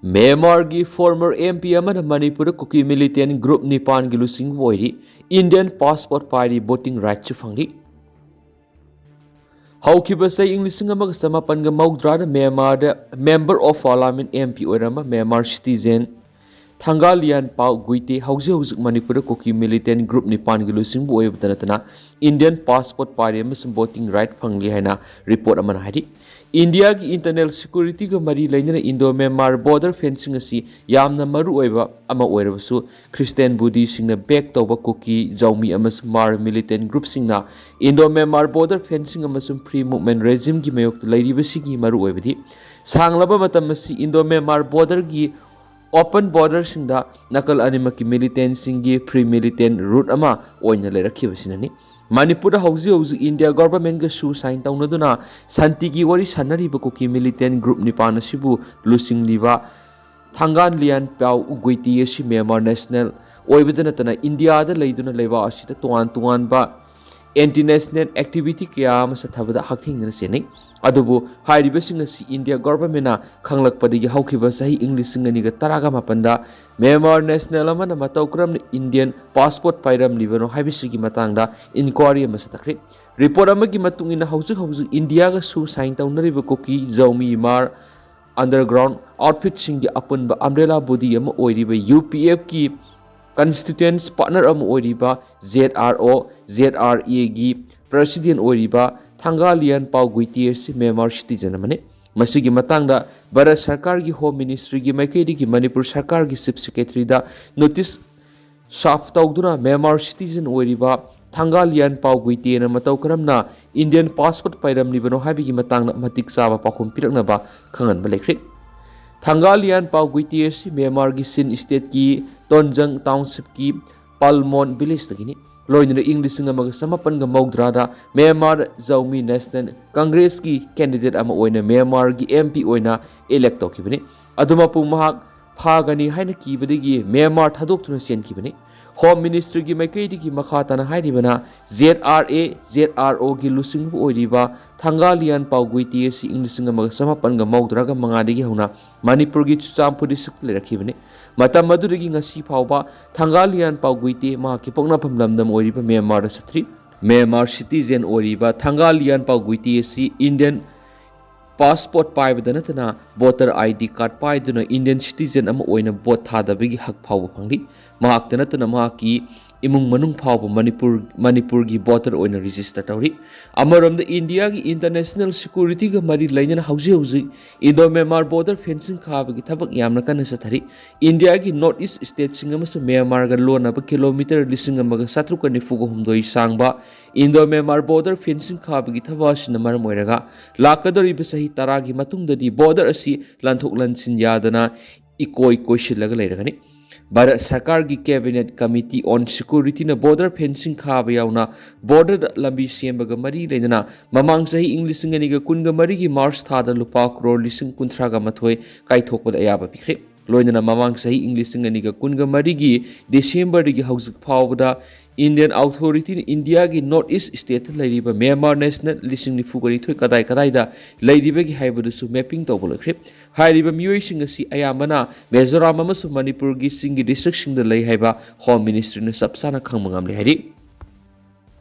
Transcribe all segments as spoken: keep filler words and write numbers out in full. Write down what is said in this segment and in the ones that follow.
ꯃ꯭ꯌꯥꯟꯃꯥꯔꯒꯤ former M P ꯑꯃꯅ ꯃꯅꯤꯄꯨꯔꯗ ꯀꯨꯀꯤ militant group ꯅꯤꯄꯥꯟꯒꯤ ꯂꯨꯆꯤꯡꯕ ꯑꯣꯏꯔꯤ꯫ Indian passport ꯄꯥꯏꯔꯤ, voting rightꯁꯨ ꯐꯪꯂꯤ꯫ ꯍꯧꯈꯤꯕ ꯆꯍꯤ ꯏꯪ ꯂꯤꯁꯤꯡ ꯑꯃꯒ ꯆꯃꯥꯄꯟꯒ ꯃꯧꯗ꯭ꯔꯥꯗ ꯃ꯭ꯌꯥꯟꯃꯥꯔꯗ Member of Parliament, M P ꯑꯣꯏꯔꯝꯕ ꯃ꯭ꯌꯥꯟꯃꯥꯔ citizen ꯊꯥꯡꯒꯥꯂꯤꯌꯥꯟ ꯄꯥꯎ ꯒꯨꯏꯇꯦ ꯍꯧꯖꯤꯛ ꯍꯧꯖꯤꯛ ꯃꯅꯤꯄꯨꯔꯗ ꯀꯨꯀꯤ militant group ꯅꯤꯄꯥꯟꯒꯤ ꯂꯨꯆꯤꯡꯕ ꯑꯣꯏꯕꯇ ꯅꯠꯇꯅ Indian passport ꯄꯥꯏꯔꯤ ꯑꯃꯁꯨꯡ voting right ꯐꯪꯂꯤ ꯍꯥꯏꯅ report ꯑꯃꯅ ꯍꯥꯏꯔꯤ꯫ ꯏꯟꯗꯤꯌꯥꯒꯤ internal securityꯒ ꯃꯔꯤ ꯂꯩꯅꯅ Indo-Myanmar border fencing ꯑꯁꯤ ꯌꯥꯝꯅ ꯃꯔꯨꯑꯣꯏꯕ ꯑꯃ ꯑꯣꯏꯔꯕꯁꯨ, Christian Buddhistꯁꯤꯡꯅ back ꯇꯧꯕ ꯀꯨꯀꯤ, ꯖꯧꯃꯤ ꯑꯃꯁꯨꯡ ꯃꯥꯔ militant groupꯁꯤꯡꯅ Indo-Myanmar border fencing ꯑꯃꯁꯨꯡ free movement regimeꯒꯤ ꯃꯥꯌꯣꯛꯇ ꯂꯩꯔꯤꯕꯁꯤꯒꯤ ꯃꯔꯨꯑꯣꯏꯕꯗꯤ, ꯁꯥꯡꯂꯕ ꯃꯇꯝ ꯑꯁꯤ Indo-Myanmar borderꯒꯤ open borderꯁꯤꯡꯗ ꯅꯥꯀꯜ ꯑꯅꯤꯃꯛꯀꯤ militantꯁꯤꯡꯒꯤ free militant route ꯑꯃ ꯑꯣꯏꯅ ꯂꯩꯔꯛꯈꯤꯕꯁꯤꯅꯅꯤ꯫ ꯃꯅꯤꯄꯨꯔꯗ ꯍꯧꯖꯤꯛ ꯍꯧꯖꯤꯛ ꯏꯟꯗꯤꯌꯥ governmentꯒ ꯁꯨ sign ꯇꯧꯅꯗꯨꯅ ꯁꯥꯟꯇꯤꯒꯤ ꯋꯥꯔꯤ ꯁꯥꯟꯅꯔꯤꯕ ꯀꯨꯀꯤ militant group ꯅꯤꯄꯥꯟ ꯑꯁꯤꯕꯨ ꯂꯨꯆꯤꯡꯂꯤꯕ ꯊꯥꯡꯒꯥꯟ ꯂꯤꯌꯥꯟ ꯄꯥꯎ ꯎꯒꯨꯏꯇꯤ ꯑꯁꯤ ꯃ꯭ꯌꯥꯟꯃꯥꯔ national ꯑꯣꯏꯕꯗ ꯅꯠꯇꯅ ꯏꯟꯗꯤꯌꯥꯗ ꯂꯩꯗꯨꯅ ꯂꯩꯕꯥꯛ ꯑꯁꯤꯗ ꯇꯣꯉꯥꯟ ꯇꯣꯉꯥꯟꯕ anti-national activity ꯀꯌꯥ ꯑꯃ ꯆꯠꯊꯕꯗ ꯍꯛꯊꯦꯡꯅꯅ ꯆꯦꯟꯅꯩ꯫ ꯑꯗꯨꯕꯨ ꯍꯥꯏꯔꯤꯕꯁꯤꯡ ꯑꯁꯤ ꯏꯟꯗꯤꯌꯥ governmentꯅ ꯈꯪꯂꯛꯄꯗꯒꯤ ꯍꯧꯈꯤꯕ ꯆꯍꯤ ꯏꯪ ꯂꯤꯁꯤꯡ ꯑꯅꯤꯒ ꯇꯔꯥꯒ ꯃꯥꯄꯟꯗ ꯃ꯭ꯌꯥꯟꯃꯥꯔ national ꯑꯃꯅ ꯃꯇꯧ ꯀꯔꯝꯅ Indian passport ꯄꯥꯏꯔꯝꯂꯤꯕꯅꯣ ꯍꯥꯏꯕꯁꯤꯒꯤ ꯃꯇꯥꯡꯗ inquiry ꯑꯃ ꯆꯠꯊꯈ꯭ꯔꯦ꯫ Report ꯑꯃꯒꯤ ꯃꯇꯨꯡ ꯏꯟꯅ ꯍꯧꯖꯤꯛ ꯍꯧꯖꯤꯛ ꯏꯟꯗꯤꯌꯥꯒ ꯁꯨ sign ꯇꯧꯅꯔꯤꯕ ꯀꯨꯀꯤ, ꯖꯧꯃꯤ, ꯃꯥꯔ underground outfitꯁꯤꯡꯒꯤ ꯑꯄꯨꯟꯕ umbrella body ꯑꯃ ꯑꯣꯏꯔꯤꯕ UPFꯀꯤ constituent partner ꯑꯃ ꯑꯣꯏꯔꯤꯕ ZRO, ZRAꯒꯤ president ꯑꯣꯏꯔꯤꯕ ꯊꯥꯡꯒꯥꯂꯤꯌꯥꯟ ꯄꯥꯎ ꯒꯨꯏꯇꯤ ꯑꯁꯤ ꯃ꯭ꯌꯥꯟꯃꯥꯔ citizen ꯑꯃꯅꯤ꯫ ꯃꯁꯤꯒꯤ ꯃꯇꯥꯡꯗ ꯚꯥꯔꯠ ꯁꯔꯀꯥꯔꯒꯤ Home Ministryꯒꯤ ꯃꯥꯏꯀꯩꯗꯒꯤ ꯃꯅꯤꯄꯨꯔ ꯁꯔꯀꯥꯔꯒꯤ Chief Secretaryꯗ notice serve ꯇꯧꯗꯨꯅ ꯃ꯭ꯌꯥꯟꯃꯥꯔ citizen ꯑꯣꯏꯔꯤꯕ ꯊꯥꯡꯒꯥꯂꯤꯌꯥꯟ ꯄꯥꯎ ꯒꯨꯏꯇꯦꯅ ꯃꯇꯧ ꯀꯔꯝꯅ Indian passport ꯄꯥꯏꯔꯝꯂꯤꯕꯅꯣ ꯍꯥꯏꯕꯒꯤ ꯃꯇꯥꯡꯗ ꯃꯇꯤꯛ ꯆꯥꯕ ꯄꯥꯎꯈꯨꯝ ꯄꯤꯔꯛꯅꯕ ꯈꯪꯍꯟꯕ ꯂꯩꯈ꯭ꯔꯦ꯫ ꯊꯥꯡꯒꯥꯂꯤꯌꯥꯟ ꯄꯥꯎ ꯒꯨꯏꯇꯦ ꯑꯁꯤ ꯃ꯭ꯌꯥꯟꯃꯥꯔꯒꯤ ꯁꯤꯟ stateꯀꯤ ꯇꯣꯟꯖꯪ townshipꯀꯤ ꯄꯥꯜꯃꯣꯟ villageꯇꯒꯤꯅꯤ꯫ ꯂꯣꯏꯅꯅ ꯏꯪ ꯂꯤꯁꯤꯡ ꯑꯃꯒ ꯆꯃꯥꯄꯟꯒ ꯃꯧꯗ꯭ꯔꯥꯗ ꯃ꯭ꯌꯥꯟꯃꯥꯔ ꯖꯧꯃꯤ National Congressꯀꯤ candidate ꯑꯃ ꯑꯣꯏꯅ ꯃ꯭ꯌꯥꯟꯃꯥꯔꯒꯤ MP ꯑꯣꯏꯅ elect ꯇꯧꯈꯤꯕꯅꯤ꯫ ꯑꯗꯨ ꯃꯄꯨꯡ ꯃꯍꯥꯛ ꯐꯥꯒꯅꯤ ꯍꯥꯏꯅ ꯀꯤꯕꯗꯒꯤ ꯃ꯭ꯌꯥꯟꯃꯥꯔ ꯊꯥꯗꯣꯛꯇꯨꯅ ꯆꯦꯟꯈꯤꯕꯅꯤ꯫ ꯍꯣꯝ ꯃꯤꯅꯤꯁꯇ꯭ꯔꯤꯒꯤ ꯃꯥꯏꯀꯩꯗꯒꯤ ꯃꯈꯥ ꯇꯥꯅ ꯍꯥꯏꯔꯤꯕꯅ, Z R A, Z R ꯑꯣꯒꯤ ꯂꯨꯆꯤꯡꯕ ꯑꯣꯏꯔꯤꯕ ꯊꯥꯡꯒꯥꯂꯤꯌꯥꯟ ꯄꯥꯎꯒꯨꯏꯇꯦ ꯑꯁꯤ ꯏꯪ ꯂꯤꯁꯤꯡ ꯑꯃꯒ ꯆꯃꯥꯄꯟꯒ ꯃꯧꯗ꯭ꯔꯥꯒ ꯃꯉꯥꯗꯒꯤ ꯍꯧꯅ ꯃꯅꯤꯄꯨꯔꯒꯤ ꯆꯨꯔꯆꯥꯟꯄꯨꯔ ꯗꯤꯁꯇ꯭ꯔꯤꯛꯇ ꯂꯩꯔꯛꯈꯤꯕꯅꯤ꯫ ꯃꯇꯝ ꯑꯗꯨꯗꯒꯤ ꯉꯁꯤ ꯐꯥꯎꯕ ꯊꯥꯡꯒꯥꯂꯤꯌꯥꯟ ꯄꯥꯎꯒꯨꯏꯇꯦ ꯃꯍꯥꯛꯀꯤ ꯄꯣꯛꯅꯐꯝ ꯂꯝꯗꯝ ꯑꯣꯏꯔꯤꯕ ꯃ꯭ꯌꯥꯟꯃꯥꯔꯗ ꯆꯠꯊꯔꯤ꯫ ꯃ꯭ꯌꯥꯟꯃꯥꯔ ꯁꯤꯇꯤꯖꯦꯟ ꯑꯣꯏꯔꯤꯕ ꯊꯥꯡꯒꯥꯂꯤꯌꯥꯟ ꯄꯥꯎꯒꯨꯏꯇꯦ ꯑꯁꯤ ꯏꯟꯗꯤꯌꯟ ꯄꯥꯁꯄꯣꯔꯠ ꯄꯥꯏꯕꯗ ꯅꯠꯇꯅ ꯚꯣꯇꯔ ꯑꯥꯏ ꯗꯤ ꯀꯥꯔꯗ ꯄꯥꯏꯗꯨꯅ ꯏꯟꯗꯤꯌꯟ ꯁꯤꯇꯤꯖꯦꯟ ꯑꯃ ꯑꯣꯏꯅ ꯚꯣꯠ ꯊꯥꯗꯕꯒꯤ ꯍꯛ ꯐꯥꯎꯕ ꯐꯪꯂꯤ꯫ ꯃꯍꯥꯛꯇ ꯅꯠꯇꯅ ꯃꯍꯥꯛꯀꯤ ꯏꯃꯨꯡ ꯃꯅꯨꯡ ꯐꯥꯎꯕ ꯃꯅꯤꯄꯨꯔ, ꯃꯅꯤꯄꯨꯔꯒꯤ ꯚꯣꯇꯔ ꯑꯣꯏꯅ ꯔꯦꯖꯤꯁꯇꯔ ꯇꯧꯔꯤ꯫ ꯑꯃꯔꯣꯝꯗ ꯏꯟꯗꯤꯌꯥꯒꯤ ꯏꯟꯇꯔꯅꯦꯁꯅꯦꯜ ꯁꯦꯀ꯭ꯌꯨꯔꯤꯇꯤꯒ ꯃꯔꯤ ꯂꯩꯅꯅ ꯍꯧꯖꯤꯛ ꯍꯧꯖꯤꯛ ꯏꯟꯗꯣ ꯃ꯭ꯌꯥꯟꯃꯥꯔ ꯕꯣꯔꯗꯔ ꯐꯦꯟꯁꯤꯡ ꯈꯥꯕꯒꯤ ꯊꯕꯛ ꯌꯥꯝꯅ ꯀꯟꯅ ꯆꯠꯊꯔꯤ꯫ ꯏꯟꯗꯤꯌꯥꯒꯤ ꯅꯣꯔꯠ ꯏꯁ ꯁ꯭ꯇꯦꯠꯁꯤꯡ ꯑꯃꯁꯨꯡ ꯃ꯭ꯌꯥꯟꯃꯥꯔꯒ ꯂꯣꯟꯅꯕ ꯀꯤꯂꯣꯃꯤꯇꯔ ꯂꯤꯁꯤꯡ ꯑꯃꯒ ꯆꯥꯇ꯭ꯔꯨꯛꯀ ꯅꯤꯐꯨꯒ ꯍꯨꯝꯗꯣꯏ ꯁꯥꯡꯕ ꯏꯟꯗꯣ ꯃ꯭ꯌꯥꯟꯃꯥꯔ ꯕꯣꯔꯗꯔ ꯐꯦꯟꯁꯤꯡ ꯈꯥꯕꯒꯤ ꯊꯕꯛ ꯑꯁꯤꯅ ꯃꯔꯝ ꯑꯣꯏꯔꯒ ꯂꯥꯛꯀꯗꯧꯔꯤꯕ ꯆꯍꯤ ꯇꯔꯥꯒꯤ ꯃꯇꯨꯡꯗꯗꯤ ꯕꯣꯔꯗꯔ ꯑꯁꯤ ꯂꯥꯟꯊꯣꯛ ꯂꯥꯟꯁꯤꯟ ꯌꯥꯗꯅ ꯏꯀꯣꯏ ꯀꯣꯏꯁꯤꯜꯂꯒ ꯂꯩꯔꯒꯅꯤ꯫ ꯚꯥꯔꯠ ꯁꯔꯀꯥꯔꯒꯤ Cabinet Committee on Security ꯅ ꯕꯣꯔꯗꯔ ꯐꯦꯟꯁꯤꯡ ꯈꯥꯕ ꯌꯥꯎꯅ ꯕꯣꯔꯗꯔꯗ ꯂꯝꯕꯤ ꯁꯦꯝꯕꯒ ꯃꯔꯤ ꯂꯩꯅꯅ ꯃꯃꯥꯡ ꯆꯍꯤ ꯏꯪ ꯂꯤꯁꯤꯡ ꯑꯅꯤꯒ ꯀꯨꯟꯒ ꯃꯔꯤꯒꯤ ꯃꯥꯔꯆ ꯊꯥꯗ ꯂꯨꯄꯥ ꯀ꯭ꯔꯣꯔ ꯂꯤꯁꯤꯡ ꯀꯨꯟꯊ꯭ꯔꯥꯒ ꯃꯥꯊꯣꯏ ꯀꯥꯏꯊꯣꯛꯄꯗ ꯑꯌꯥꯕ ꯄꯤꯈ꯭ꯔꯦ꯫ ꯂꯣꯏꯅꯅ ꯃꯃꯥꯡ ꯆꯍꯤ ꯏꯪ ꯂꯤꯁꯤꯡ ꯑꯅꯤꯒ ꯀꯨꯟꯒ ꯃꯔꯤꯒꯤ ꯗꯤꯁꯦꯝꯕꯔꯗꯒꯤ ꯍꯧꯖꯤꯛ ꯐꯥꯎꯕꯗ ꯏꯟꯗꯤꯌꯟ ꯑꯣꯊꯣꯔꯤꯇꯤꯅ ꯏꯟꯗꯤꯌꯥꯒꯤ ꯅꯣꯔꯠ ꯏꯁ ꯁ꯭ꯇꯦꯠꯇ ꯂꯩꯔꯤꯕ ꯃ꯭ꯌꯥꯟꯃꯥꯔ ꯅꯦꯁꯅꯦꯜ ꯂꯤꯁꯤꯡ ꯅꯤꯐꯨꯒ ꯅꯤꯊꯣꯏ ꯀꯗꯥꯏ ꯀꯗꯥꯏꯗ ꯂꯩꯔꯤꯕꯒꯤ ꯍꯥꯏꯕꯗꯨꯁꯨ ꯃꯦꯞꯄꯤꯡ ꯇꯧꯕ ꯂꯣꯏꯈ꯭ꯔꯦ꯫ ꯍꯥꯏꯔꯤꯕ ꯃꯤꯑꯣꯏꯁꯤꯡ ꯑꯁꯤ ꯑꯌꯥꯝꯕꯅ ꯃꯤꯖꯣꯔꯥꯝ ꯑꯃꯁꯨꯡ ꯃꯅꯤꯄꯨꯔꯒꯤ ꯆꯤꯡꯒꯤ ꯗꯤꯁꯇ꯭ꯔꯤꯛꯁꯤꯡꯗ ꯂꯩ ꯍꯥꯏꯕ ꯍꯣꯝ ꯃꯤꯅꯤꯁꯇ꯭ꯔꯤꯅ ꯆꯞ ꯆꯥꯅ ꯈꯪꯕ ꯉꯝꯂꯦ ꯍꯥꯏꯔꯤ꯫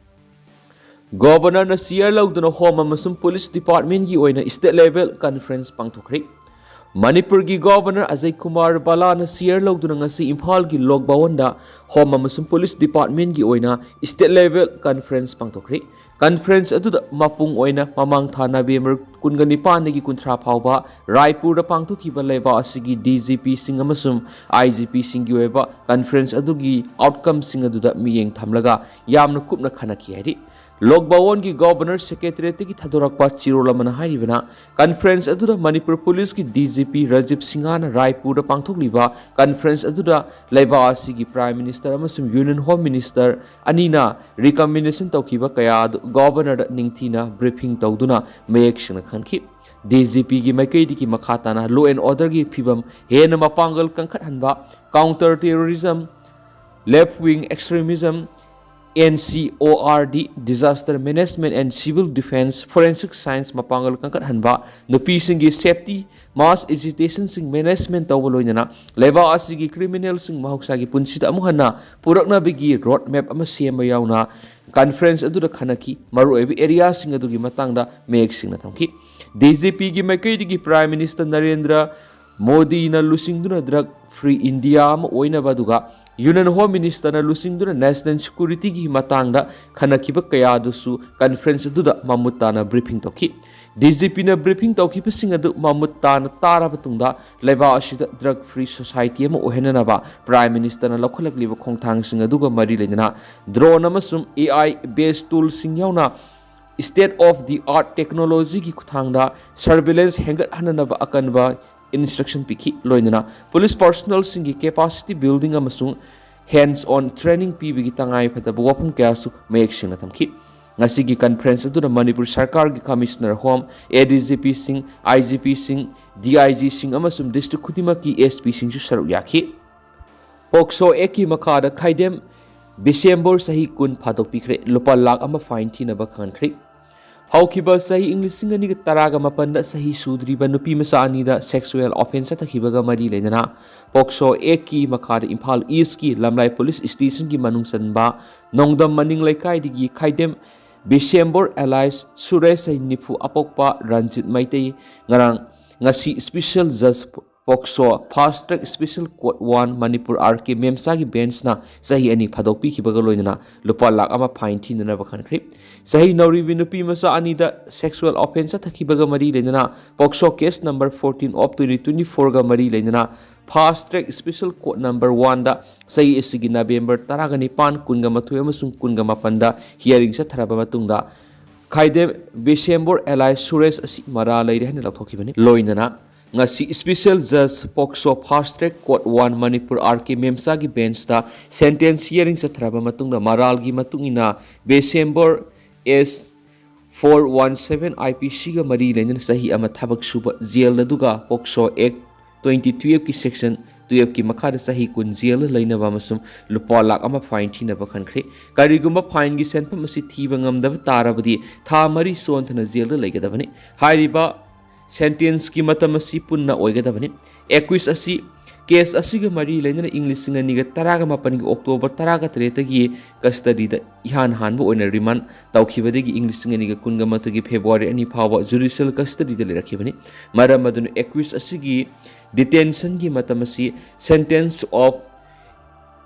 ꯒꯣꯚꯔꯅꯔꯅ ꯆꯤꯌꯔ ꯂꯧꯗꯨꯅ ꯍꯣꯝ ꯑꯃꯁꯨꯡ ꯄꯨꯂꯤꯁ ꯗꯤꯄꯥꯔꯠꯃꯦꯟꯒꯤ ꯑꯣꯏꯅ ꯁ꯭ꯇꯦꯠ ꯂꯦꯚꯦꯜ ꯀꯟꯐꯔꯦꯟꯁ ꯄꯥꯡꯊꯣꯛꯈ꯭ꯔꯦ꯫ ꯃꯅꯤꯄꯨꯔꯒꯤ ꯒꯣꯚꯔꯅꯔ ꯑꯖꯌ ꯀꯨꯃꯥꯔ ꯚꯜꯂꯥꯅ ꯆꯤꯌꯔ ꯂꯧꯗꯨꯅ ꯉꯁꯤ ꯏꯝꯐꯥꯜꯒꯤ ꯂꯣꯛ ꯚꯋꯟꯗ ꯍꯣꯝ ꯑꯃꯁꯨꯡ ꯄꯨꯂꯤꯁ ꯗꯤꯄꯥꯔꯠꯃꯦꯟꯒꯤ ꯑꯣꯏꯅ ꯁ꯭ꯇꯦꯠ ꯂꯦꯚꯦꯜ ꯀꯟꯐꯔꯦꯟꯁ ꯄꯥꯡꯊꯣꯛꯈ꯭ꯔꯦ꯫ ꯀꯟꯐꯔꯦꯟꯁ ꯑꯗꯨꯗ ꯃꯄꯨꯡ ꯑꯣꯏꯅ ꯃꯃꯥꯡ ꯊꯥ ꯅꯕꯦꯝꯕꯔ ꯀꯨꯟꯒ ꯅꯤꯄꯥꯟꯗꯒꯤ ꯀꯨꯟꯊ꯭ꯔꯥ ꯐꯥꯎꯕ ꯔꯥꯏꯄꯨꯔꯗ ꯄꯥꯡꯊꯣꯛꯈꯤꯕ ꯂꯩꯕꯥꯛ ꯑꯁꯤꯒꯤ ꯗꯤ ꯖꯤ ꯄꯤꯁꯤꯡ ꯑꯃꯁꯨꯡ ꯑꯥꯏ ꯖꯤ ꯄꯤꯁꯤꯡꯒꯤ ꯑꯣꯏꯕ ꯀꯟꯐꯔꯦꯟꯁ ꯑꯗꯨꯒꯤ ꯑꯥꯎꯠꯀꯝꯁꯤꯡ ꯑꯗꯨꯗ ꯃꯤꯠꯌꯦꯡ ꯊꯝꯂꯒ ꯌꯥꯝꯅ ꯀꯨꯞꯅ ꯈꯟꯅꯈꯤ ꯍꯥꯏꯔꯤ꯫ ꯂꯣꯛ ꯚꯋꯟꯒꯤ ꯒꯣꯚꯔꯅꯔ ꯁꯦꯀ꯭ꯔꯦꯇꯔꯤꯌꯦꯠꯇꯒꯤ ꯊꯥꯗꯣꯔꯛꯄ ꯆꯦꯔꯣꯜ ꯑꯃꯅ ꯍꯥꯏꯔꯤꯕꯅ, ꯀꯟꯐꯔꯦꯟꯁ ꯑꯗꯨꯗ ꯃꯅꯤꯄꯨꯔ ꯄꯨꯂꯤꯁꯀꯤ ꯗꯤ ꯖꯤ ꯄꯤ ꯔꯥꯖꯤꯕ ꯁꯤꯡꯍꯅ ꯔꯥꯏꯄꯨꯔꯗ ꯄꯥꯡꯊꯣꯛꯂꯤꯕ ꯀꯟꯐꯔꯦꯟꯁ ꯑꯗꯨꯗ ꯂꯩꯕꯥꯛ ꯑꯁꯤꯒꯤ ꯄ꯭ꯔꯥꯏꯝ ꯃꯤꯅꯤꯁꯇꯔ ꯑꯃꯁꯨꯡ ꯌꯨꯅꯤꯌꯟ ꯍꯣꯝ ꯃꯤꯅꯤꯁꯇꯔ ꯑꯅꯤꯅ ꯔꯤꯀꯃꯦꯟꯗꯦꯁꯟ ꯇꯧꯈꯤꯕ ꯀꯌꯥ ꯑꯗꯨ ꯒꯣꯚꯔꯅꯔꯗ ꯅꯤꯡꯊꯤꯅ ꯕ꯭ꯔꯤꯐꯤꯡ ꯇꯧꯗꯨꯅ ꯃꯌꯦꯛ ꯁꯦꯡꯅ ꯈꯟꯈꯤ꯫ ꯗꯤ ꯖꯤ ꯄꯤꯒꯤ ꯃꯥꯏꯀꯩꯗꯒꯤ ꯃꯈꯥ ꯇꯥꯅ ꯂꯣ ꯑꯦꯟ ꯑꯣꯔꯗꯔꯒꯤ ꯐꯤꯕꯝ ꯍꯦꯟꯅ ꯃꯄꯥꯡꯒꯜ ꯀꯟꯈꯠꯍꯟꯕ, counter terrorism, Left Wing Extremism, N C O R D, Disaster Management and Civil Defense, Forensic Science, ꯃꯄꯥꯡꯒꯜ ꯀꯟꯈꯠꯍꯟꯕ, ꯅꯨꯄꯤꯁꯤꯡꯒꯤ safety, mass agitationꯁꯤꯡ management ꯇꯧꯕ, ꯂꯣꯏꯅꯅ ꯂꯩꯕꯥꯛ ꯑꯁꯤꯒꯤ criminalꯁꯤꯡ ꯃꯍꯧꯁꯥꯒꯤ ꯄꯨꯟꯁꯤꯗ ꯑꯃꯨꯛ ꯍꯟꯅ ꯄꯨꯔꯛꯅꯕꯒꯤ road map ꯑꯃ ꯁꯦꯝꯕ ꯌꯥꯎꯅ conference ꯑꯗꯨꯗ ꯈꯟꯅꯈꯤ꯫ ꯃꯔꯨꯑꯣꯏꯕ areaꯁꯤꯡ ꯑꯗꯨꯒꯤ ꯃꯇꯥꯡꯗ ꯃꯌꯦꯛ ꯁꯦꯡꯅ ꯊꯝꯈꯤ꯫ D G Pꯒꯤ ꯃꯥꯏꯀꯩꯗꯒꯤ Prime Minister ꯅꯔꯦꯟꯗ꯭ꯔ ꯃꯣꯗꯤꯅ ꯂꯨꯆꯤꯡꯗꯨꯅ drug free India ꯑꯃ ꯑꯣꯏꯅꯕ, ꯑꯗꯨꯒ Union Home Ministerꯅ ꯂꯨꯆꯤꯡꯗꯨꯅ national securityꯒꯤ ꯃꯇꯥꯡꯗ ꯈꯟꯅꯈꯤꯕ ꯀꯌꯥ ꯑꯗꯨꯁꯨ conference ꯑꯗꯨꯗ ꯃꯃꯨꯠ ꯇꯥꯅ briefing ꯇꯧꯈꯤ꯫ D G Pꯅ briefing ꯇꯧꯈꯤꯕꯁꯤꯡ ꯑꯗꯨ ꯃꯃꯨꯠ ꯇꯥꯅ ꯇꯥꯔꯕ ꯇꯨꯡꯗ, ꯂꯩꯕꯥꯛ ꯑꯁꯤꯗ drug free society ꯑꯃ ꯑꯣꯏꯍꯟꯅꯅꯕ Prime Ministerꯅ ꯂꯧꯈꯠꯂꯛꯂꯤꯕ ꯈꯣꯡꯊꯥꯡꯁꯤꯡ ꯑꯗꯨꯒ ꯃꯔꯤ ꯂꯩꯅꯅ drone ꯑꯃꯁꯨꯡ A I based toolꯁꯤꯡ ꯌꯥꯎꯅ state of the art technologyꯒꯤ ꯈꯨꯠꯊꯥꯡꯗ surveillance ꯍꯦꯟꯒꯠꯍꯟꯅꯅꯕ ꯑꯀꯟꯕ instruction ꯄꯤꯈꯤ꯫ ꯂꯣꯏꯅꯅ police personnelꯁꯤꯡꯒꯤ capacity building ꯑꯃꯁꯨꯡ hands on training ꯄꯤꯕꯒꯤ ꯇꯉꯥꯏ ꯐꯗꯕ ꯋꯥꯐꯝ ꯀꯌꯥꯁꯨ ꯃꯌꯦꯛ ꯁꯦꯡꯅ ꯊꯝꯈꯤ꯫ ꯉꯁꯤꯒꯤ conference ꯑꯗꯨꯗ ꯃꯅꯤꯄꯨꯔ ꯁꯔꯀꯥꯔꯒꯤ Commissioner Home, ADGPꯁꯤꯡ, IGPꯁꯤꯡ, DIGꯁꯤꯡ ꯑꯃꯁꯨꯡ district ꯈꯨꯗꯤꯡꯃꯛꯀꯤ SPꯁꯤꯡꯁꯨ ꯁꯔꯨꯛ ꯌꯥꯈꯤ꯫ POCSO Actꯀꯤ ꯃꯈꯥꯗ ꯈꯥꯏꯗꯦꯝ ꯕꯤꯁꯦꯝꯕꯣꯔ, ꯆꯍꯤ ꯀꯨꯟ, ꯐꯥꯗꯣꯛꯄꯤꯈ꯭ꯔꯦ꯫ ꯂꯨꯄꯥ ꯂꯥꯈ ꯑꯃ fine ꯊꯤꯅꯕ ꯈꯪꯍꯟꯈ꯭ꯔꯦ꯫ ꯍꯧꯈꯤꯕ ꯆꯍꯤ ꯏꯪ ꯂꯤꯁꯤꯡ ꯑꯅꯤꯒ ꯇꯔꯥꯒ ꯃꯥꯄꯟꯗ ꯆꯍꯤ ꯁꯨꯗ꯭ꯔꯤꯕ ꯅꯨꯄꯤ ꯃꯆꯥ ꯑꯅꯤꯗ sexual offence ꯆꯠꯊꯈꯤꯕꯒ ꯃꯔꯤ ꯂꯩꯅꯅ POCSO Actꯀꯤ ꯃꯈꯥꯗ ꯏꯝꯐꯥꯜ Eastꯀꯤ ꯂꯝꯂꯥꯏ police stationꯒꯤ ꯃꯅꯨꯡ ꯆꯟꯕ ꯅꯣꯡꯗꯝ ꯃꯅꯤꯡ ꯂꯩꯀꯥꯏꯗꯒꯤ ꯈꯥꯏꯗꯦꯝ ꯕꯤꯁꯦꯝꯕꯣꯔ alias ꯁꯨꯔꯦꯁ, ꯆꯍꯤ ꯅꯤꯐꯨ, ꯑꯄꯣꯛꯄ ꯔꯟꯖꯤꯠ ꯃꯩꯇꯩ, ꯉꯔꯥꯡ, ꯉꯁꯤ special judge POCSO Fast Track Special Court one Manipur R K MEMSAꯒꯤ benchꯅ ꯆꯍꯤ ꯑꯅꯤ ꯐꯥꯗꯣꯛꯄꯤꯈꯤꯕꯒ ꯂꯣꯏꯅꯅ ꯂꯨꯄꯥ ꯂꯥꯈ ꯑꯃ fine ꯊꯤꯅꯅꯕ ꯈꯟꯈ꯭ꯔꯦ꯫ ꯆꯍꯤ ꯅꯧꯔꯤꯕꯤ ꯅꯨꯄꯤ ꯃꯆꯥ ꯑꯅꯤꯗ sexual offence ꯆꯠꯊꯈꯤꯕꯒ ꯃꯔꯤ ꯂꯩꯅꯅ POCSO case number fourteen of twenty twenty-fourꯒ ꯃꯔꯤ ꯂꯩꯅꯅ Fast Track Special Court number oneꯗ ꯆꯍꯤ ꯑꯁꯤꯒꯤ November ꯇꯔꯥꯒ ꯅꯤꯄꯥꯟ, ꯀꯨꯟꯒ ꯃꯥꯊꯣꯏ ꯑꯃꯁꯨꯡ ꯀꯨꯟꯒ ꯃꯥꯄꯟꯗ hearing ꯆꯠꯊꯔꯕ ꯃꯇꯨꯡꯗ ꯈꯥꯏꯗꯦꯝ ꯕꯤꯁꯦꯝꯕꯣꯔ alias ꯁꯨꯔꯦꯁ ꯑꯁꯤ ꯃꯔꯥꯜ ꯂꯩꯔꯦ ꯍꯥꯏꯅ ꯂꯧꯊꯣꯛꯈꯤꯕꯅꯤ꯫ ꯂꯣꯏꯅꯅ ꯉꯁꯤ special judge POCSO Fast Track Court one Manipur R K MEMSAꯒꯤ benchꯇ sentence hearing ꯆꯠꯊꯔꯕ ꯃꯇꯨꯡꯗ ꯃꯔꯥꯜꯒꯤ ꯃꯇꯨꯡ ꯏꯟꯅ ꯕꯤꯁꯦꯝꯕꯣꯔ S four one seven IPCꯒ ꯃꯔꯤ ꯂꯩꯅꯅ ꯆꯍꯤ ꯑꯃ ꯊꯕꯛ ꯁꯨꯕ jail ꯑꯗꯨꯒ POCSO Act twenty twelveꯀꯤ section ꯇꯨꯌꯦꯜꯐꯀꯤ ꯃꯈꯥꯗ ꯆꯍꯤ ꯀꯨꯟ ꯖꯦꯜꯗ ꯂꯩꯅꯕ ꯑꯃꯁꯨꯡ ꯂꯨꯄꯥ ꯂꯥꯈ ꯑꯃ ꯐꯥꯏꯟ ꯊꯤꯅꯕ ꯈꯟꯈ꯭ꯔꯦ꯫ ꯀꯔꯤꯒꯨꯝꯕ ꯐꯥꯏꯟꯒꯤ ꯁꯦꯟꯐꯝ ꯑꯁꯤ ꯊꯤꯕ ꯉꯝꯗꯕ ꯇꯥꯔꯕꯗꯤ ꯊꯥ ꯃꯔꯤ ꯆꯣꯟꯊꯅ ꯖꯦꯜꯗ ꯂꯩꯒꯗꯕꯅꯤ꯫ ꯍꯥꯏꯔꯤꯕ ꯁꯦꯟꯇꯦꯟꯁꯀꯤ ꯃꯇꯝ ꯑꯁꯤ ꯄꯨꯟꯅ ꯑꯣꯏꯒꯗꯕꯅꯤ꯫ ꯑꯦꯀ꯭ꯌꯨꯁ ꯑꯁꯤ ꯀꯦꯁ ꯑꯁꯤꯒ ꯃꯔꯤ ꯂꯩꯅꯅ ꯏꯪ ꯂꯤꯁꯤꯡ ꯑꯅꯤꯒ ꯇꯔꯥꯒ ꯃꯥꯄꯟꯒꯤ ꯑꯣꯛꯇꯣꯕꯔ ꯇꯔꯥꯒ ꯇꯔꯦꯠꯇꯒꯤ ꯀꯁꯇꯗꯤꯗ ꯏꯍꯥꯟ ꯍꯥꯟꯕ ꯑꯣꯏꯅ ꯔꯤꯃꯥꯟ ꯇꯧꯈꯤꯕꯗꯒꯤ ꯏꯪ ꯂꯤꯁꯤꯡ ꯑꯅꯤꯒ ꯀꯨꯟꯒ ꯃꯥꯊꯣꯏꯒꯤ ꯐꯦꯕ꯭ꯔꯨꯋꯥꯔꯤ ꯑꯅꯤ ꯐꯥꯎꯕ ꯖꯨꯗꯤꯁꯤꯌꯦꯜ ꯀꯁꯇꯗꯤꯗ ꯂꯩꯔꯛꯈꯤꯕꯅꯤ꯫ ꯃꯔꯝ ꯑꯗꯨꯅ ꯑꯦꯀ꯭ꯌꯨꯁ ꯑꯁꯤꯒꯤ ꯗꯤꯇꯦꯟꯁꯟꯒꯤ ꯃꯇꯝ ꯑꯁꯤ sentence of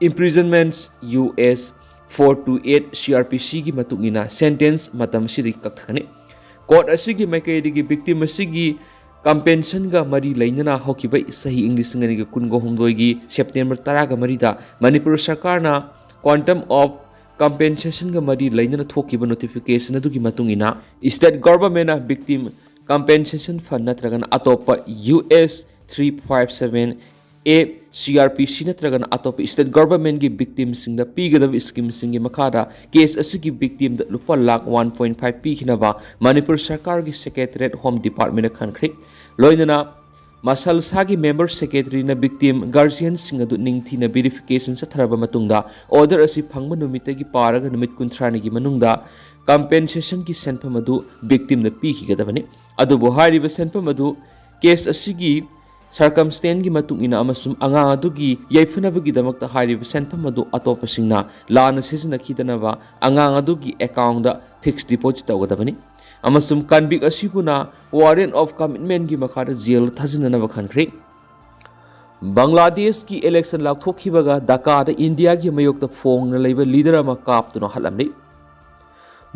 imprisonments U S four two eight C R P ꯁꯤꯒꯤ ꯃꯇꯨꯡ ꯏꯟꯅ ꯁꯦꯟꯇꯦꯟꯁ ꯃꯇꯝ ꯑꯁꯤꯗꯒꯤ ꯀꯛꯊꯠꯀꯅꯤ꯫ ꯀꯣꯔꯠ ꯑꯁꯤꯒꯤ ꯃꯥꯏꯀꯩꯗꯒꯤ ꯚꯤꯛꯇꯤꯝ ꯑꯁꯤꯒꯤ ꯀꯝꯄꯦꯟꯁꯟꯒ ꯃꯔꯤ ꯂꯩꯅꯅ ꯍꯧꯈꯤꯕ ꯆꯍꯤ ꯏꯪ ꯂꯤꯁꯤꯡ ꯑꯅꯤꯒ ꯀꯨꯟꯒ ꯍꯨꯝꯗꯣꯏꯒꯤ ꯁꯦꯞꯇꯦꯝꯕꯔ ꯇꯔꯥꯒ ꯃꯔꯤꯗ ꯃꯅꯤꯄꯨꯔ ꯁꯔꯀꯥꯔꯅ ꯀ꯭ꯋꯥꯟꯇꯝ ꯑꯣꯐ ꯀꯝꯄꯦꯟꯁꯦꯁꯟꯒ ꯃꯔꯤ ꯂꯩꯅꯅ ꯊꯣꯛꯈꯤꯕ ꯅꯣꯇꯤꯐꯤꯀꯦꯁꯟ ꯑꯗꯨꯒꯤ ꯃꯇꯨꯡ ꯏꯟꯅ ꯁ꯭ꯇꯦꯠ ꯒꯣꯚꯔꯟꯃꯦꯟꯠꯅ ꯚꯤꯛꯇꯤꯝ ꯀꯝꯄꯦꯟꯁꯦꯁꯟ ꯐꯟꯗ ꯅꯠꯇ꯭ꯔꯒꯅ ꯑꯇꯣꯞꯄ U S three five seven A C R ꯄꯤ ꯁꯤ ꯅꯠꯇ꯭ꯔꯒꯅ ꯑꯇꯣꯞꯄ ꯁ꯭ꯇꯦꯠ ꯒꯣꯚꯔꯟꯃꯦꯟꯠꯀꯤ ꯚꯤꯛꯇꯤꯝꯁꯤꯡꯗ ꯄꯤꯒꯗꯕ ꯁ꯭ꯀꯤꯝꯁꯤꯡꯒꯤ ꯃꯈꯥꯗ ꯀꯦꯁ ꯑꯁꯤꯒꯤ ꯚꯤꯛꯇꯤꯝꯗ ꯂꯨꯄꯥ ꯂꯥꯈ ꯋꯥꯟ ꯄꯣꯏꯟꯠ ꯐꯥꯏꯚ ꯄꯤꯈꯤꯅꯕ ꯃꯅꯤꯄꯨꯔ ꯁꯔꯀꯥꯔꯒꯤ ꯁꯦꯀ꯭ꯔꯦꯇꯔꯦꯠ ꯍꯣꯝ ꯗꯤꯄꯥꯔꯠꯃꯦꯟꯠꯅ ꯈꯟꯈ꯭ꯔꯦ꯫ ꯂꯣꯏꯅꯅ ꯃꯁꯜꯁꯥꯒꯤ ꯃꯦꯝꯕꯔ ꯁꯦꯀ꯭ꯔꯦꯇꯔꯤꯅ ꯚꯤꯛꯇꯤꯝ ꯒꯥꯔꯖꯤꯌꯟꯁꯤꯡ ꯑꯗꯨ ꯅꯤꯡꯊꯤꯅ ꯚꯦꯔꯤꯐꯤꯀꯦꯁꯟ ꯆꯠꯊꯔꯕ ꯃꯇꯨꯡꯗ ꯑꯣꯔꯗꯔ ꯑꯁꯤ ꯐꯪꯕ ꯅꯨꯃꯤꯠꯇꯒꯤ ꯄꯥꯔꯒ ꯅꯨꯃꯤꯠ ꯀꯨꯟꯊ꯭ꯔꯥꯅꯤꯒꯤ ꯃꯅꯨꯡꯗ ꯀꯝꯄꯦꯟꯁꯦꯁꯟꯒꯤ ꯁꯦꯟꯐꯝ ꯑꯗꯨ ꯚꯤꯛꯇꯤꯝꯗ ꯄꯤꯈꯤꯒꯗꯕꯅꯤ꯫ ꯑꯗꯨꯕꯨ ꯍꯥꯏꯔꯤꯕ ꯁꯦꯟꯐꯝ ꯑꯗꯨ ꯀꯦꯁ ꯑꯁꯤꯒꯤ ꯁꯔꯀꯝꯁꯇꯦꯟꯁꯀꯤ ꯃꯇꯨꯡ ꯏꯟꯅ ꯑꯃꯁꯨꯡ ꯑꯉꯥꯡ ꯑꯗꯨꯒꯤ ꯌꯥꯏꯐꯅꯕꯒꯤꯗꯃꯛꯇ ꯍꯥꯏꯔꯤꯕ ꯁꯦꯟꯐꯝ ꯑꯗꯨ ꯑꯇꯣꯞꯄꯁꯤꯡꯅ ꯂꯥꯟꯅ ꯁꯤꯖꯤꯟꯅꯈꯤꯗꯅꯕ ꯑꯉꯥꯡ ꯑꯗꯨꯒꯤ ꯑꯦꯀꯥꯎꯟꯗ ꯐꯤꯛꯁ ꯗꯤꯄꯣꯖꯤꯠ ꯇꯧꯒꯗꯕꯅꯤ ꯑꯃꯁꯨꯡ ꯀꯟꯚꯤꯛ ꯑꯁꯤꯕꯨꯅ ꯋꯥꯔꯦꯟ ꯑꯣꯐ ꯀꯃꯤꯠꯃꯦꯟꯒꯤ ꯃꯈꯥꯗ ꯖꯦꯜꯗ ꯊꯥꯖꯤꯟꯅꯅꯕ ꯈꯟꯈ꯭ꯔꯦ꯫ ꯕꯪꯒ꯭ꯂꯥꯗꯦꯁꯀꯤ ꯏꯂꯦꯛꯁꯟ ꯂꯥꯎꯊꯣꯛꯈꯤꯕꯒ ꯙꯥꯀꯥꯗ ꯏꯟꯗꯤꯌꯥꯒꯤ ꯃꯥꯌꯣꯛꯇ ꯐꯣꯡꯅ ꯂꯩꯕ ꯂꯤꯗꯔ ꯑꯃ ꯀꯥꯞꯇꯨꯅ ꯍꯥꯠꯂꯝꯂꯤ꯫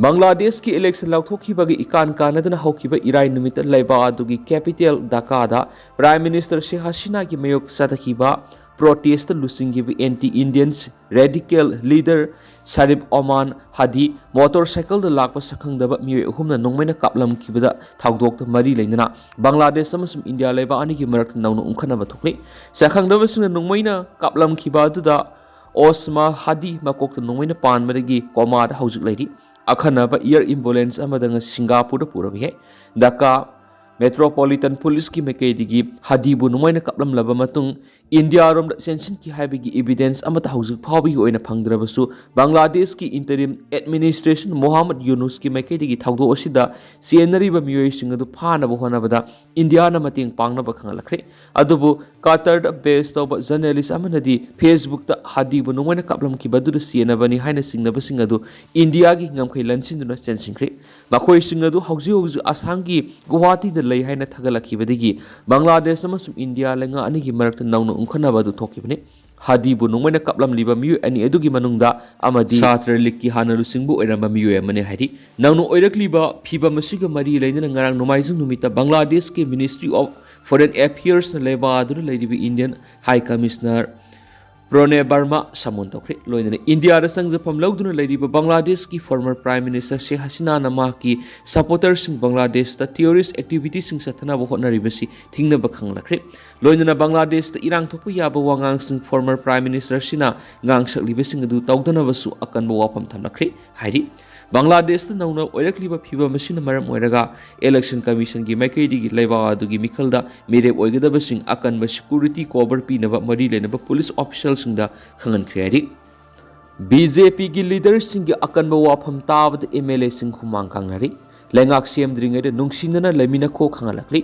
ꯕꯪꯒ꯭ꯂꯥꯗꯦꯁꯀꯤ ꯏꯂꯦꯛꯁꯟ ꯂꯥꯎꯊꯣꯛꯈꯤꯕꯒ ꯏꯀꯥꯟ ꯀꯥꯟꯅꯗꯅ ꯍꯧꯈꯤꯕ ꯏꯔꯥꯏ ꯅꯨꯃꯤꯠꯇ ꯂꯩꯕꯥꯛ ꯑꯗꯨꯒꯤ ꯀꯦꯄꯤꯇꯦꯜ ꯙꯥꯀꯥꯗ ꯄ꯭ꯔꯥꯏꯝ ꯃꯤꯅꯤꯁꯇꯔ ꯁꯦꯈ ꯍꯁꯤꯅꯥꯒꯤ ꯃꯥꯌꯣꯛꯇ ꯆꯠꯊꯈꯤꯕ ꯄ꯭ꯔꯣꯇꯦꯁꯇ ꯂꯨꯆꯤꯡꯈꯤꯕ anti Indians radical leader Sharif Osman Hadi motor ꯁꯥꯏꯀꯜꯗ ꯂꯥꯛꯄ ꯁꯛꯈꯪꯗꯕ ꯃꯤꯑꯣꯏ ꯑꯍꯨꯝꯅ ꯅꯣꯡꯃꯩꯅ ꯀꯥꯞꯂꯝꯈꯤꯕꯗ ꯊꯧꯗꯣꯛꯇ ꯃꯔꯤ ꯂꯩꯅꯅ ꯕꯪꯒ꯭ꯂꯥꯗꯦꯁ ꯑꯃꯁꯨꯡ ꯏꯟꯗꯤꯌꯥ ꯂꯩꯕꯥꯛ ꯑꯅꯤꯒꯤ ꯃꯔꯛꯇ ꯅꯧꯅ ꯎꯪꯈꯠꯅꯕ ꯊꯣꯛꯂꯤ꯫ ꯁꯛꯈꯪꯗꯕꯁꯤꯡꯅ ꯅꯣꯡꯃꯩꯅ ꯀꯥꯞꯂꯝꯈꯤꯕ ꯑꯗꯨꯗ ꯑꯣꯁꯃꯥ ꯍꯥꯗꯤ ꯃꯀꯣꯛꯇ ꯅꯣꯡꯃꯩꯅ ꯄꯥꯟꯕꯗꯒꯤ ꯀꯣꯃꯥꯗ ꯍꯧꯖꯤꯛ ꯂꯩꯔꯤ꯫ ꯑꯈꯟꯅꯕ ꯑꯦꯌꯔ ꯑꯦꯝꯕꯨꯂꯦꯟꯁ ꯑꯃꯗ ꯉꯁꯤ ꯁꯤꯡꯒꯥꯄꯨꯔꯗ ꯄꯨꯔꯕ ꯌꯥꯏ꯫ ꯙꯥꯀꯥ Metropolitan Policeꯀꯤ ꯃꯥꯏꯀꯩꯗꯒꯤ ꯍꯥꯗꯤꯕꯨ ꯅꯣꯡꯃꯩꯅ ꯀꯥꯞꯂꯝꯂꯕ ꯃꯇꯨꯡ ꯏꯟꯗꯤꯌꯥꯔꯣꯝꯗ ꯆꯦꯟꯁꯤꯟꯈꯤ ꯍꯥꯏꯕꯒꯤ evidence ꯑꯃꯠꯇ ꯍꯧꯖꯤꯛ ꯐꯥꯎꯕꯒꯤ ꯑꯣꯏꯅ ꯐꯪꯗ꯭ꯔꯕꯁꯨ, ꯕꯪꯒ꯭ꯂꯥꯗꯦꯁꯀꯤ interim administration ꯃꯣꯍꯥꯃꯗ ꯌꯨꯅꯨꯁꯀꯤ ꯃꯥꯏꯀꯩꯗꯒꯤ ꯊꯧꯗꯣꯛ ꯑꯁꯤꯗ ꯆꯦꯟꯅꯔꯤꯕ ꯃꯤꯑꯣꯏꯁꯤꯡ ꯑꯗꯨ ꯐꯥꯅꯕ ꯍꯣꯠꯅꯕꯗ ꯏꯟꯗꯤꯌꯥꯅ ꯃꯇꯦꯡ ꯄꯥꯡꯅꯕ ꯈꯪꯍꯜꯂꯛꯈ꯭ꯔꯦ꯫ ꯑꯗꯨꯕꯨ ꯀꯇꯔꯗ base ꯇꯧꯕ journalist ꯑꯃꯅꯗꯤ Facebookꯇ ꯍꯥꯗꯤꯕꯨ ꯅꯣꯡꯃꯩꯅ ꯀꯥꯞꯂꯝꯈꯤꯕ ꯑꯗꯨꯗ ꯆꯦꯟꯅꯕꯅꯤ ꯍꯥꯏꯅ ꯆꯤꯡꯅꯕꯁꯤꯡ ꯑꯗꯨ ꯏꯟꯗꯤꯌꯥꯒꯤ ꯉꯝꯈꯩ ꯂꯟꯁꯤꯟꯗꯨꯅ ꯆꯦꯟꯁꯤꯟꯈ꯭ꯔꯦ꯫ ꯃꯈꯣꯏꯁꯤꯡ ꯑꯗꯨ ꯍꯧꯖꯤꯛ ꯍꯧꯖꯤꯛ ꯑꯁꯥꯝꯒꯤ ꯒꯨꯋꯥꯍꯥꯇꯤꯗ ꯂꯩ ꯍꯥꯏꯅ ꯊꯥꯒꯠꯂꯛꯈꯤꯕꯗꯒꯤ ꯕꯪꯒ꯭ꯂꯥꯗꯦꯁ ꯑꯃꯁꯨꯡ ꯏꯟꯗꯤꯌꯥ ꯂꯩꯉꯥꯛ ꯑꯅꯤꯒꯤ ꯃꯔꯛꯇ ꯅꯧꯅ ꯎꯪꯈꯠꯅꯕ ꯑꯗꯨ ꯊꯣꯛꯈꯤꯕꯅꯤ꯫ ꯍꯥꯗꯤꯕꯨ ꯅꯣꯡꯃꯩꯅ ꯀꯥꯞꯂꯝꯂꯤꯕ ꯃꯤꯑꯣꯏ ꯑꯅꯤ ꯑꯗꯨꯒꯤ ꯃꯅꯨꯡꯗ ꯑꯃꯗꯤ ꯁꯥꯇ꯭ꯔ ꯂꯤꯒꯀꯤ ꯍꯥꯟꯅ ꯂꯨꯆꯤꯡꯕ ꯑꯣꯏꯔꯝꯕ ꯃꯤꯑꯣꯏ ꯑꯃꯅꯤ ꯍꯥꯏꯔꯤ꯫ ꯅꯧꯅ ꯑꯣꯏꯔꯛꯂꯤꯕ ꯐꯤꯕꯝ ꯑꯁꯤꯒ ꯃꯔꯤ ꯂꯩꯅꯅ ꯉꯔꯥꯡ ꯅꯣꯡꯃꯥꯏꯖꯤꯡ ꯅꯨꯃꯤꯠꯇ ꯕꯪꯒ꯭ꯂꯥꯗꯦꯁꯀꯤ Ministry of Foreign Affairsꯅ ꯂꯩꯕꯥꯛ ꯑꯗꯨꯗ ꯂꯩꯔꯤꯕ Indian High Commissioner ꯄ꯭ꯔꯣꯅꯦ ꯕꯔꯃꯥ summon ꯇꯧꯈ꯭ꯔꯦ꯫ ꯂꯣꯏꯅꯅ ꯏꯟꯗꯤꯌꯥꯗ ꯆꯪꯖꯐꯝ ꯂꯧꯗꯨꯅ ꯂꯩꯔꯤꯕ ꯕꯪꯒ꯭ꯂꯥꯗꯦꯁꯀꯤ former Prime Minister ꯁꯦꯈ ꯍꯁꯤꯅꯥꯅ ꯃꯍꯥꯛꯀꯤ supporterꯁꯤꯡ ꯕꯪꯒ꯭ꯂꯥꯗꯦꯁꯇ terrorist activitiesꯁꯤꯡ ꯆꯠꯊꯅꯕ ꯍꯣꯠꯅꯔꯤꯕꯁꯤ ꯊꯤꯡꯅꯕ ꯈꯪꯂꯛꯈ꯭ꯔꯦ꯫ ꯂꯣꯏꯅꯅ ꯕꯪꯒ꯭ꯂꯥꯗꯦꯁꯇ ꯏꯔꯥꯡ ꯊꯣꯛꯄ ꯌꯥꯕ ꯋꯥꯉꯥꯡꯁꯤꯡ former Prime Ministerꯁꯤꯅ ꯉꯥꯡꯁꯛꯂꯤꯕꯁꯤꯡ ꯑꯗꯨ ꯇꯧꯗꯅꯕꯁꯨ ꯑꯀꯟꯕ ꯋꯥꯐꯝ ꯊꯝꯂꯛꯈ꯭ꯔꯦ ꯍꯥꯏꯔꯤ꯫ ꯕꯪꯒ꯭ꯂꯥꯗꯦꯁꯇ ꯅꯧꯅ ꯑꯣꯏꯔꯛꯂꯤꯕ ꯐꯤꯕꯝ ꯑꯁꯤꯅ ꯃꯔꯝ ꯑꯣꯏꯔꯒ Election Commissionꯒꯤ ꯃꯥꯏꯀꯩꯗꯒꯤ ꯂꯩꯕꯥꯛ ꯑꯗꯨꯒꯤ ꯃꯤꯈꯜꯗ ꯃꯤꯔꯦꯞ ꯑꯣꯏꯒꯗꯕꯁꯤꯡ ꯑꯀꯟꯕ security cover ꯄꯤꯅꯕ ꯃꯔꯤ ꯂꯩꯅꯕ police officialꯁꯤꯡꯗ ꯈꯪꯍꯟꯈ꯭ꯔꯦ ꯍꯥꯏꯔꯤ꯫ BJPꯒꯤ leaderꯁꯤꯡꯒꯤ ꯑꯀꯟꯕ ꯋꯥꯐꯝ ꯇꯥꯕꯗ MLAꯁꯤꯡ ꯍꯨꯃꯥꯡ ꯀꯥꯡꯅꯔꯤ꯫ ꯂꯩꯉꯥꯛ ꯁꯦꯝꯗ꯭ꯔꯤꯉꯩꯗ ꯅꯨꯡꯁꯤꯅꯅ ꯂꯩꯃꯤꯟꯅꯈꯣ ꯈꯪꯍꯜꯂꯛꯂꯤ꯫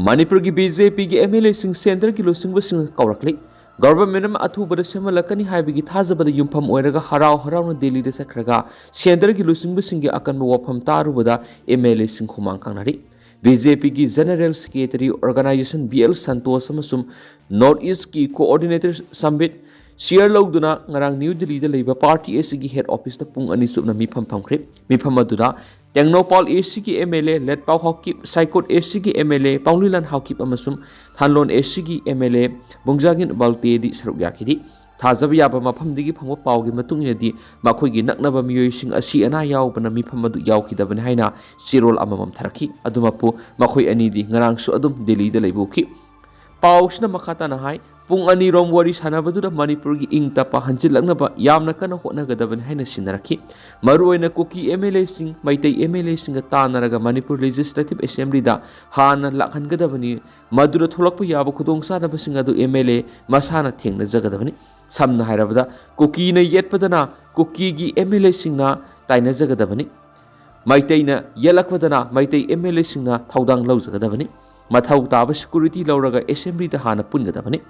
ꯃꯅꯤꯄꯨꯔꯒꯤ BJPꯒꯤ MLAꯁꯤꯡ centreꯒꯤ ꯂꯨꯆꯤꯡꯕꯁꯤꯡꯅ ꯀꯧꯔꯛꯂꯤ꯫ Government ꯑꯃ ꯑꯊꯨꯕꯗ ꯁꯦꯝꯍꯜꯂꯛꯀꯅꯤ ꯍꯥꯏꯕꯒꯤ ꯊꯥꯖꯕꯗ ꯌꯨꯝꯐꯝ ꯑꯣꯏꯔꯒ ꯍꯔꯥꯎ ꯍꯔꯥꯎꯅ ꯗꯦꯜꯂꯤꯗ ꯆꯠꯈ꯭ꯔꯒ centreꯒꯤ ꯂꯨꯆꯤꯡꯕꯁꯤꯡꯒꯤ ꯑꯀꯟꯕ ꯋꯥꯐꯝ ꯇꯥꯔꯨꯕꯗ MLAꯁꯤꯡ ꯍꯨꯃꯥꯡ ꯀꯥꯡꯅꯔꯤ꯫ BJPꯒꯤ General Secretary Organisation B L Santosh ꯑꯃꯁꯨꯡ North Eastꯀꯤ Coordinator ꯁꯝꯕꯤꯠ ꯁꯤꯌꯔ ꯂꯧꯗꯨꯅ ꯉꯔꯥꯡ ꯅ꯭ꯌꯨ ꯗꯤꯜꯂꯤꯗ ꯂꯩꯕ party ꯑꯁꯤꯒꯤ head officeꯇ ꯄꯨꯡ ꯑꯅꯤ ꯆꯨꯞꯅ ꯃꯤꯐꯝ ꯐꯝꯈ꯭ꯔꯦ꯫ ꯃꯤꯐꯝ ꯑꯗꯨꯗ ꯇꯦꯡꯅꯧꯄꯥꯜ ACꯒꯤ MLA ꯂꯦꯠꯄꯥꯎ ꯍꯥꯎꯀꯤꯞ, ꯁꯥꯏꯀꯣꯠ ACꯒꯤ MLA ꯄꯥꯎꯂꯤꯂꯥꯟ ꯍꯥꯎꯀꯤꯞ ꯑꯃꯁꯨꯡ ꯊꯥꯟꯂꯣꯟ ACꯒꯤ MLA ꯕꯨꯡꯖꯥꯒꯤꯟ ꯕꯜꯇꯦꯗꯤ ꯁꯔꯨꯛ ꯌꯥꯈꯤꯗꯦ꯫ ꯊꯥꯖꯕ ꯌꯥꯕ ꯃꯐꯝꯗꯒꯤ ꯐꯪꯕ ꯄꯥꯎꯒꯤ ꯃꯇꯨꯡ ꯏꯟꯅꯗꯤ ꯃꯈꯣꯏꯒꯤ ꯅꯛꯅꯕ ꯃꯤꯑꯣꯏꯁꯤꯡ ꯑꯁꯤ ꯑꯅꯥ ꯌꯥꯎꯕꯅ ꯃꯤꯐꯝ ꯑꯗꯨ ꯌꯥꯎꯈꯤꯗꯕꯅꯤ ꯍꯥꯏꯅ ꯆꯦꯔꯣꯜ ꯑꯃꯃꯝ ꯊꯥꯔꯛꯈꯤ꯫ ꯑꯗꯨꯃꯛꯄꯨ ꯃꯈꯣꯏ ꯑꯅꯤꯗꯤ ꯉꯔꯥꯡꯁꯨ ꯑꯗꯨꯝ ꯗꯦꯜꯂꯤꯗ ꯂꯩꯕ ꯎꯈꯤ꯫ ꯄꯥꯎꯁꯤꯅ ꯃꯈꯥ ꯇꯥꯅ ꯍꯥꯏ, ꯄꯨꯡ ꯑꯅꯤꯔꯣꯝ ꯋꯥꯔꯤ ꯁꯥꯟꯅꯕꯗꯨꯗ ꯃꯅꯤꯄꯨꯔꯒꯤ ꯏꯪ ꯇꯞꯄ ꯍꯟꯖꯤꯜꯂꯛꯅꯕ ꯌꯥꯝꯅ ꯀꯟꯅ ꯍꯣꯠꯅꯒꯗꯕꯅꯤ ꯍꯥꯏꯅ ꯁꯤꯟꯅꯔꯛꯈꯤ꯫ ꯃꯔꯨꯑꯣꯏꯅ ꯀꯨꯀꯤ ꯑꯦꯝ ꯑꯦꯜ ꯑꯦꯁꯤꯡ, ꯃꯩꯇꯩ ꯑꯦꯝ ꯑꯦꯜ ꯑꯦꯁꯤꯡꯒ ꯇꯥꯟꯅꯔꯒ ꯃꯅꯤꯄꯨꯔ ꯂꯦꯖꯤꯁꯂꯦꯇꯤꯚ ꯑꯦꯁꯦꯝꯕ꯭ꯂꯤꯗ ꯍꯥꯟꯅ ꯂꯥꯛꯍꯟꯒꯗꯕꯅꯤ꯫ ꯃꯗꯨꯗ ꯊꯣꯛꯂꯛꯄ ꯌꯥꯕ ꯈꯨꯗꯣꯡꯆꯥꯗꯕꯁꯤꯡ ꯑꯗꯨ ꯑꯦꯝ ꯑꯦꯜ ꯑꯦ ꯃꯁꯥꯅ ꯊꯦꯡꯅꯖꯒꯗꯕꯅꯤ꯫ ꯁꯝꯅ ꯍꯥꯏꯔꯕꯗ, ꯀꯨꯀꯤꯅ ꯌꯦꯠꯄꯗꯅ ꯀꯨꯀꯤꯒꯤ ꯑꯦꯝ ꯑꯦꯜ ꯑꯦꯁꯤꯡꯅ ꯇꯥꯏꯅꯖꯒꯗꯕꯅꯤ꯫ ꯃꯩꯇꯩꯅ ꯌꯦꯠꯂꯛꯄꯗꯅ ꯃꯩꯇꯩ ꯑꯦꯝ ꯑꯦꯜ ꯑꯦꯁꯤꯡꯅ ꯊꯧꯗꯥꯡ ꯂꯧꯖꯒꯗꯕꯅꯤ꯫ ꯃꯊꯧ ꯇꯥꯕ ꯁꯦꯀ꯭ꯌꯨꯔꯤꯇꯤ ꯂꯧꯔꯒ ꯑꯦꯁꯦꯝꯕ꯭ꯂꯤꯗ ꯍꯥꯟꯅ ꯄꯨꯟꯒꯗꯕꯅꯤ꯫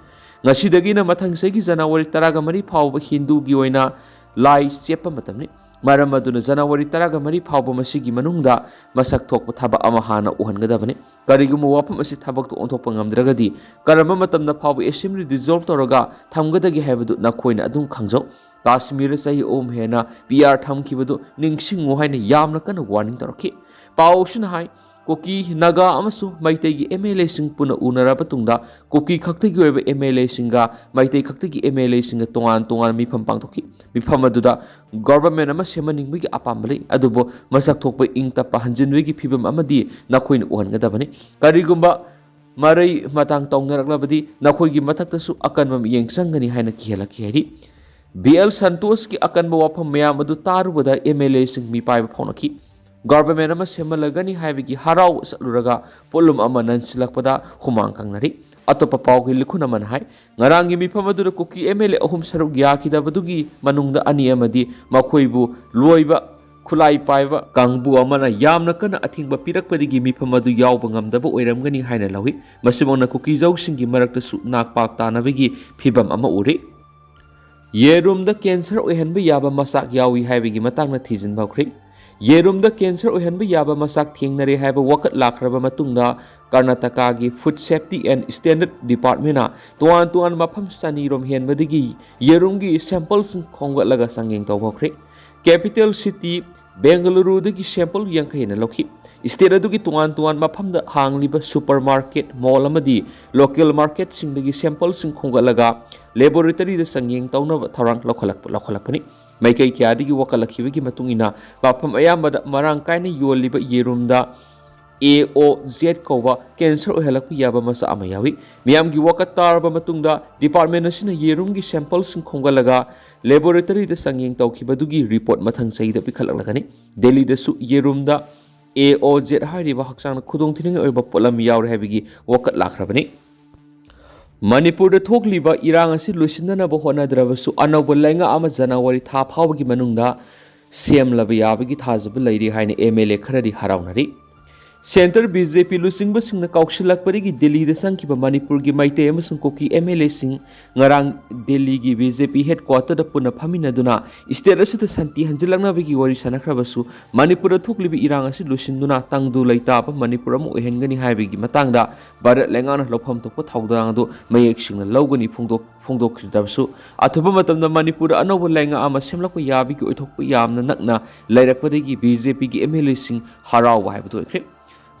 ꯉꯁꯤꯗꯒꯤꯅ ꯃꯊꯪ ꯆꯍꯤꯒꯤ ꯖꯅꯋꯥꯔꯤ ꯇꯔꯥꯒ ꯃꯔꯤ ꯐꯥꯎꯕ ꯍꯤꯟꯗꯨꯒꯤ ꯑꯣꯏꯅ ꯂꯥꯏ ꯆꯦꯞꯄ ꯃꯇꯝꯅꯤ꯫ ꯃꯔꯝ ꯑꯗꯨꯅ ꯖꯅꯋꯥꯔꯤ ꯇꯔꯥꯒ ꯃꯔꯤ ꯐꯥꯎꯕ ꯃꯁꯤꯒꯤ ꯃꯅꯨꯡꯗ ꯃꯁꯛ ꯊꯣꯛꯄ ꯊꯕꯛ ꯑꯃ ꯍꯥꯟꯅ ꯎꯍꯟꯒꯗꯕꯅꯤ꯫ ꯀꯔꯤꯒꯨꯝꯕ ꯋꯥꯐꯝ ꯑꯁꯤ ꯊꯕꯛꯇ ꯑꯣꯟꯊꯣꯛꯄ ꯉꯝꯗ꯭ꯔꯒꯗꯤ ꯀꯔꯝꯕ ꯃꯇꯝꯗ ꯐꯥꯎꯕ ꯑꯦꯁꯦꯝꯕ꯭ꯂꯤ ꯗꯤꯖꯣꯜꯕ ꯇꯧꯔꯒ ꯊꯝꯒꯗꯒꯦ ꯍꯥꯏꯕꯗꯨ ꯅꯈꯣꯏꯅ ꯑꯗꯨꯝ ꯈꯪꯖꯧ꯫ ꯀꯥꯁꯃꯤꯔꯗ ꯆꯍꯤ ꯑꯍꯨꯝ ꯍꯦꯟꯅ ꯄꯤ ꯑꯥꯔ ꯊꯝꯈꯤꯕꯗꯨ ꯅꯤꯡꯁꯤꯡꯉꯨ ꯍꯥꯏꯅ ꯌꯥꯝꯅ ꯀꯟꯅ ꯋꯥꯔꯅꯤꯡ ꯇꯧꯔꯛꯈꯤ꯫ ꯄꯥꯎ ꯑꯁꯤꯅ ꯍꯥꯏ, ꯀꯨꯀꯤ, ꯅꯥꯒꯥ ꯑꯃꯁꯨꯡ ꯃꯩꯇꯩꯒꯤ ꯑꯦꯝ ꯑꯦꯜ ꯑꯦꯁꯤꯡ ꯄꯨꯟꯅ ꯎꯅꯔꯕ ꯇꯨꯡꯗ ꯀꯨꯀꯤ ꯈꯛꯇꯒꯤ ꯑꯣꯏꯕ ꯑꯦꯝ ꯑꯦꯜ ꯑꯦꯁꯤꯡꯒ ꯃꯩꯇꯩ ꯈꯛꯇꯒꯤ ꯑꯦꯝ ꯑꯦꯜ ꯑꯦꯁꯤꯡꯒ ꯇꯣꯉꯥꯟ ꯇꯣꯉꯥꯟꯕ ꯃꯤꯐꯝ ꯄꯥꯡꯊꯣꯛꯈꯤ꯫ ꯃꯤꯐꯝ ꯑꯗꯨꯗ ꯒꯣꯚꯔꯟꯃꯦꯟꯠ ꯑꯃ ꯁꯦꯝꯍꯟꯅꯤꯡꯕꯒꯤ ꯑꯄꯥꯝꯕ ꯂꯩ, ꯑꯗꯨꯕꯨ ꯃꯁꯛ ꯊꯣꯛꯄ ꯏꯪ ꯇꯞꯄ ꯍꯟꯖꯤꯟꯕꯒꯤ ꯐꯤꯕꯝ ꯑꯃꯗꯤ ꯅꯈꯣꯏꯅ ꯎꯍꯟꯒꯗꯕꯅꯤ꯫ ꯀꯔꯤꯒꯨꯝꯕ ꯃꯔꯩ ꯃꯇꯥꯡ ꯇꯧꯅꯔꯛꯂꯕꯗꯤ ꯅꯈꯣꯏꯒꯤ ꯃꯊꯛꯇꯁꯨ ꯑꯀꯟꯕ ꯃꯤꯠꯌꯦꯡ ꯆꯪꯒꯅꯤ ꯍꯥꯏꯅ ꯀꯤꯍꯜꯂꯛꯈꯤ ꯍꯥꯏꯔꯤ꯫ ꯕꯤ ꯑꯦꯜ ꯁꯟꯇꯣꯁꯀꯤ ꯑꯀꯟꯕ ꯋꯥꯐꯝ ꯃꯌꯥꯝ ꯑꯗꯨ ꯇꯥꯔꯨꯕꯗ ꯑꯦꯝ ꯑꯦꯜ ꯑꯦꯁꯤꯡ ꯃꯤꯄꯥꯏꯕ ꯐꯥꯎꯅꯈꯤ꯫ ꯒꯣꯚꯔꯟꯃꯦꯟꯠ ꯑꯃ ꯁꯦꯝꯍꯜꯂꯒꯅꯤ ꯍꯥꯏꯕꯒꯤ ꯍꯔꯥꯎꯕ ꯆꯠꯂꯨꯔꯒ ꯄꯣꯠꯂꯨꯝ ꯑꯃ ꯅꯟꯁꯤꯜꯂꯛꯄꯗ ꯍꯨꯃꯥꯡ ꯀꯪꯅꯔꯤ꯫ ꯑꯇꯣꯞꯄ ꯄꯥꯎꯒꯤ ꯂꯤꯈꯨꯟ ꯑꯃꯅ ꯍꯥꯏ, ꯉꯔꯥꯡꯒꯤ ꯃꯤꯐꯝ ꯑꯗꯨꯗ ꯀꯨꯀꯤ ꯑꯦꯝ ꯑꯦꯜ ꯑꯦ ꯑꯍꯨꯝ ꯁꯔꯨꯛ ꯌꯥꯈꯤꯗꯕꯗꯨꯒꯤ ꯃꯅꯨꯡꯗ ꯑꯅꯤ ꯑꯃꯗꯤ ꯃꯈꯣꯏꯕꯨ ꯂꯣꯏꯕ ꯈꯨꯠꯂꯥꯏ ꯄꯥꯏꯕ ꯀꯥꯡꯕꯨ ꯑꯃꯅ ꯌꯥꯝꯅ ꯀꯟꯅ ꯑꯊꯤꯡꯕ ꯄꯤꯔꯛꯄꯗꯒꯤ ꯃꯤꯐꯝ ꯑꯗꯨ ꯌꯥꯎꯕ ꯉꯝꯗꯕ ꯑꯣꯏꯔꯝꯒꯅꯤ ꯍꯥꯏꯅ ꯂꯧꯏ꯫ ꯃꯁꯤꯃꯛꯅ ꯀꯨꯀꯤꯖꯧꯁꯤꯡꯒꯤ ꯃꯔꯛꯇꯁꯨ ꯅꯥꯛꯄꯥꯛ ꯇꯥꯅꯕꯒꯤ ꯐꯤꯕꯝ ꯑꯃ ꯎꯔꯤ꯫ ꯌꯦꯔꯨꯝꯗ ꯀꯦꯟꯁꯔ ꯑꯣꯏꯍꯟꯕ ꯌꯥꯕ ꯃꯆꯥꯛ ꯌꯥꯎꯏ ꯍꯥꯏꯕꯒꯤ ꯃꯇꯥꯡꯗ ꯊꯤꯖꯤꯟꯕ ꯍꯧꯈ꯭ꯔꯦ꯫ ꯌꯦꯔꯨꯝꯗ ꯀꯦꯟꯁꯔ ꯑꯣꯏꯍꯟꯕ ꯌꯥꯕ ꯃꯆꯥꯛ ꯊꯦꯡꯅꯔꯦ ꯍꯥꯏꯕ ꯋꯥꯀꯠ ꯂꯥꯛꯈ꯭ꯔꯕ ꯃꯇꯨꯡꯗ ꯀꯔꯅꯥꯇꯀꯥꯒꯤ ꯐꯨꯗ ꯁꯦꯐꯇꯤ ꯑꯦꯟ ꯁ꯭ꯇꯦꯟꯗꯔꯗ ꯗꯤꯄꯥꯔꯠꯃꯦꯟꯅ ꯇꯣꯉꯥꯟ ꯇꯣꯉꯥꯟꯕ ꯃꯐꯝ ꯆꯅꯤꯔꯣꯝ ꯍꯦꯟꯕꯗꯒꯤ ꯌꯦꯔꯨꯝꯒꯤ ꯁꯦꯝꯄꯜꯁꯤꯡ ꯈꯣꯝꯒꯠꯂꯒ ꯆꯥꯡꯌꯦꯡ ꯇꯧꯕ ꯍꯧꯈ꯭ꯔꯦ꯫ ꯀꯦꯄꯤꯇꯦꯜ ꯁꯤꯇꯤ ꯕꯦꯡꯒꯂꯨꯔꯨꯗꯒꯤ ꯁꯦꯝꯄꯜ ꯌꯥꯡꯈꯩ ꯍꯦꯟꯅ ꯂꯧꯈꯤ꯫ ꯁ꯭ꯇꯦꯠ ꯑꯗꯨꯒꯤ ꯇꯣꯉꯥꯟ ꯇꯣꯉꯥꯟꯕ ꯃꯐꯝꯗ ꯍꯥꯡꯂꯤꯕ ꯁꯨꯄꯔ ꯃꯥꯔꯀꯦꯠ, ꯃꯣꯜ ꯑꯃꯗꯤ ꯂꯣꯀꯦꯜ ꯃꯥꯔꯀꯦꯠꯁꯤꯡꯗꯒꯤ ꯁꯦꯝꯄꯜꯁꯤꯡ ꯈꯣꯝꯒꯠꯂꯒ ꯂꯦꯕꯣꯔꯦꯇꯔꯤꯗ ꯆꯥꯡꯌꯦꯡ ꯇꯧꯅꯕ ꯊꯧꯔꯥꯡ ꯂꯧꯈꯠꯂꯛꯄ, ꯂꯧꯈꯠꯂꯛꯄꯅꯤ꯫ ꯃꯥꯏꯀꯩ ꯀꯌꯥꯗꯒꯤ ꯋꯥꯀꯠꯂꯛꯈꯤꯕꯒꯤ ꯃꯇꯨꯡ ꯏꯟꯅ ꯃꯐꯝ ꯑꯌꯥꯝꯕꯗ ꯃꯔꯥꯡ ꯀꯥꯏꯅ ꯌꯣꯜꯂꯤꯕ ꯌꯦꯔꯨꯝꯗ ꯑꯦ ꯑꯣ ꯖꯦꯗ ꯀꯧꯕ ꯀꯦꯟꯁꯔ ꯑꯣꯏꯍꯜꯂꯛꯄ ꯌꯥꯕ ꯃꯆꯥꯛ ꯑꯃ ꯌꯥꯎꯏ꯫ ꯃꯤꯌꯥꯝꯒꯤ ꯋꯥꯀꯠ ꯇꯥꯔꯕ ꯃꯇꯨꯡꯗ ꯗꯤꯄꯥꯔꯠꯃꯦꯟ ꯑꯁꯤꯅ ꯌꯦꯔꯨꯝꯒꯤ ꯁꯦꯝꯄꯜꯁꯤꯡ ꯈꯣꯝꯒꯠꯂꯒ ꯂꯦꯕꯣꯔꯦꯇꯔꯤꯗ ꯆꯥꯡꯌꯦꯡ ꯇꯧꯈꯤꯕꯗꯨꯒꯤ ꯔꯤꯄꯣꯔꯠ ꯃꯊꯪ ꯆꯍꯤꯗ ꯄꯤꯈꯠꯂꯛꯂꯒꯅꯤ꯫ ꯗꯦꯜꯂꯤꯗꯁꯨ ꯌꯦꯔꯨꯝꯗ ꯑꯦ ꯑꯣ ꯖꯦꯗ ꯍꯥꯏꯔꯤꯕ ꯍꯛꯆꯥꯡꯗ ꯈꯨꯗꯣꯡꯊꯤꯅꯤꯡꯉꯥꯏ ꯑꯣꯏꯕ ꯄꯣꯠꯂꯝ ꯌꯥꯎꯔꯦ ꯍꯥꯏꯕꯒꯤ ꯋꯥꯀꯠ ꯂꯥꯛꯈ꯭ꯔꯕꯅꯤ꯫ ꯃꯅꯤꯄꯨꯔꯗ ꯊꯣꯛꯂꯤꯕ ꯏꯔꯥꯡ ꯑꯁꯤ ꯂꯣꯏꯁꯤꯟꯅꯅꯕ ꯍꯣꯠꯅꯗ꯭ꯔꯕꯁꯨ ꯑꯅꯧꯕ ꯂꯩꯉꯥꯛ ꯑꯃ ꯖꯅꯋꯥꯔꯤ ꯊꯥ ꯐꯥꯎꯕꯒꯤ ꯃꯅꯨꯡꯗ ꯁꯦꯝꯂꯕ ꯌꯥꯕꯒꯤ ꯊꯥꯖꯕ ꯂꯩꯔꯤ ꯍꯥꯏꯅ ꯑꯦꯝ ꯑꯦꯜ ꯑꯦ ꯈꯔꯗꯤ ꯍꯔꯥꯎꯅꯔꯤ꯫ ꯁꯦꯟꯇꯔ ꯕꯤ ꯖꯦ ꯄꯤ ꯂꯨꯆꯤꯡꯕꯁꯤꯡꯅ ꯀꯥꯎꯁꯤꯜꯂꯛꯄꯗꯒꯤ ꯗꯤꯜꯂꯤꯗ ꯆꯪꯈꯤꯕ ꯃꯅꯤꯄꯨꯔꯒꯤ ꯃꯩꯇꯩ ꯑꯃꯁꯨꯡ ꯀꯨꯀꯤ ꯑꯦꯝ ꯑꯦꯜ ꯑꯦꯁꯤꯡ ꯉꯔꯥꯡ ꯗꯤꯜꯂꯤꯒꯤ ꯕꯤ ꯖꯦ ꯄꯤ ꯍꯦꯗꯀ꯭ꯋꯥꯇꯔꯗ ꯄꯨꯟꯅ ꯐꯝꯃꯤꯟꯅꯗꯨꯅ ꯁ꯭ꯇꯦꯠ ꯑꯁꯤꯗ ꯁꯥꯟꯇꯤ ꯍꯟꯖꯤꯜꯂꯛꯅꯕꯒꯤ ꯋꯥꯔꯤ ꯁꯥꯟꯅꯈ꯭ꯔꯕꯁꯨ ꯃꯅꯤꯄꯨꯔꯗ ꯊꯣꯛꯂꯤꯕ ꯏꯔꯥꯡ ꯑꯁꯤ ꯂꯣꯏꯁꯤꯟꯗꯨꯅ ꯇꯪꯗꯨ ꯂꯩꯇꯥꯕ ꯃꯅꯤꯄꯨꯔ ꯑꯃ ꯑꯣꯏꯍꯟꯒꯅꯤ ꯍꯥꯏꯕꯒꯤ ꯃꯇꯥꯡꯗ ꯚꯥꯔꯠ ꯂꯩꯉꯥꯛꯅ ꯂꯧꯐꯝ ꯊꯣꯛꯄ ꯊꯧꯗꯥꯡ ꯑꯗꯨ ꯃꯌꯦꯛ ꯁꯦꯡꯅ ꯂꯧꯒꯅꯤ ꯐꯣꯡꯗꯣꯛ-, ꯐꯣꯡꯗꯣꯛꯈꯤꯗ꯭ꯔꯕꯁꯨ, ꯑꯊꯨꯕ ꯃꯇꯝꯗ ꯃꯅꯤꯄꯨꯔꯗ ꯑꯅꯧꯕ ꯂꯩꯉꯥꯛ ꯑꯃ ꯁꯦꯝꯂꯛꯄ ꯌꯥꯕꯒꯤ ꯑꯣꯏꯊꯣꯛꯄ ꯌꯥꯝꯅ ꯅꯛꯅ ꯂꯩꯔꯛꯄꯗꯒꯤ ꯕꯤ ꯖꯦ ꯄꯤꯒꯤ ꯑꯦꯝ ꯑꯦꯜ ꯑꯦꯁꯤꯡ ꯍꯔꯥꯎꯕ ꯍꯥꯏꯕꯗꯨ ꯑꯣꯏꯈ꯭ꯔꯦ꯫